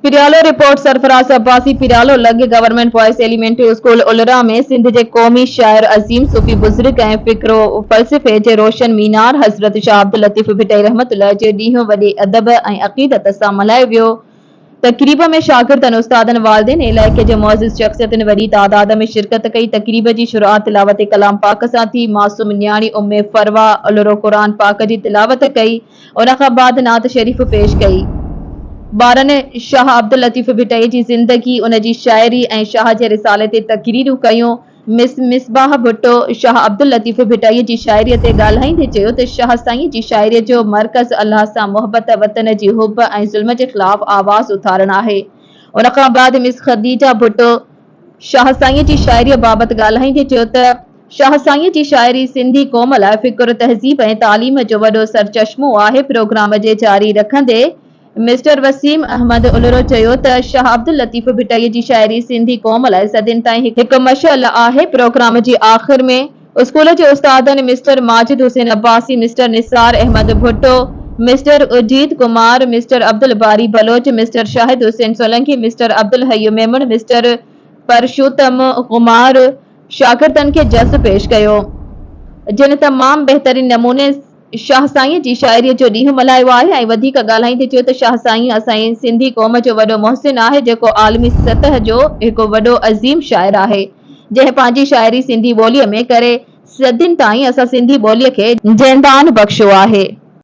Pryalo, report, Sarfaraz Abbasi, Pryalo لڳ government boys elementary school Alra ۾ Sindh جي قومي شاعر، عظيم صوفي بزرگ ۽ فڪر و فلسفي جي روشن مينار حضرت شاهه عبداللطيف ڀٽائي رحمة الله جو ڏينهن وڏي ادب ۽ عقيدت سان ملهايو ويو. تقريب ۾ شاگردن، استادن، والدين ۽ علائقي جي معزز شخصيتن وڏي تعداد ۾ شرڪت ڪئي. تقريب جي شروعات تلاوت ڪلام پاڪ سان ٿي. معصوم نياڻي ام فروه الرو قرآن پاڪ جي تلاوت ڪئي. ان کان بعد نعت شريف پيش ڪئي. ٻارن شاهه عبداللطيف ڀٽائي جي زندگي، ان جي شاعري ۽ شاهه جي رسالي تي تقريرون ڪيون. مس مصباح ڀٽو شاهه عبداللطيف ڀٽائي جي شاعريء تي ڳالهائيندي چيو ته شاهه سائين جي شاعريء جو مرڪز الله سان محبت، وطن جي حب ۽ ظلم جي خلاف آواز اٿارڻ آهي. ان کان بعد مس خديجه ڀٽو شاهه سائين جي شاعريء بابت ڳالهائيندي چيو ته شاهه سائين جي شاعري سنڌي قوم لاء فڪر، تهذيب ۽ تعليم جو وڏو سرچشمو آهي. پروگرام جي جاري رکندي مسٽر وسيم احمد الرو چيو ته شاهه عبداللطيف ڀٽائي جي شاعري سنڌي قوم لاء صدين تائين هڪ مشعل آهي. پروگرام جي آخر ۾ اسڪول جي استادن mister Majid Hussain Abbasi, mister Nisar Ahmed Bhutto, mister Ajit Kumar, mister Abdulbari Baloch, mister Shahid Hussain Solangi, mister Abdulhai Memon, mister Parshottam Kumar شاگردن کي جس پيش ڪيو، جن تمام بهترين نموني شاهه سائينء جي شاعريء جو ڏينهن ملهايو آهي ۽ وڌيڪ ڳالهائيندي چيو ته شاهه سائين اسان جي سنڌي قوم جو وڏو محسن آهي جيڪو عالمي سطح جو هڪ وڏو عظيم شاعر آهي جنهن پنهنجي شاعري سنڌي ٻوليء ۾ ڪري صدين تائين اسان سنڌي ٻوليء کي جيندان بخشيو آهي.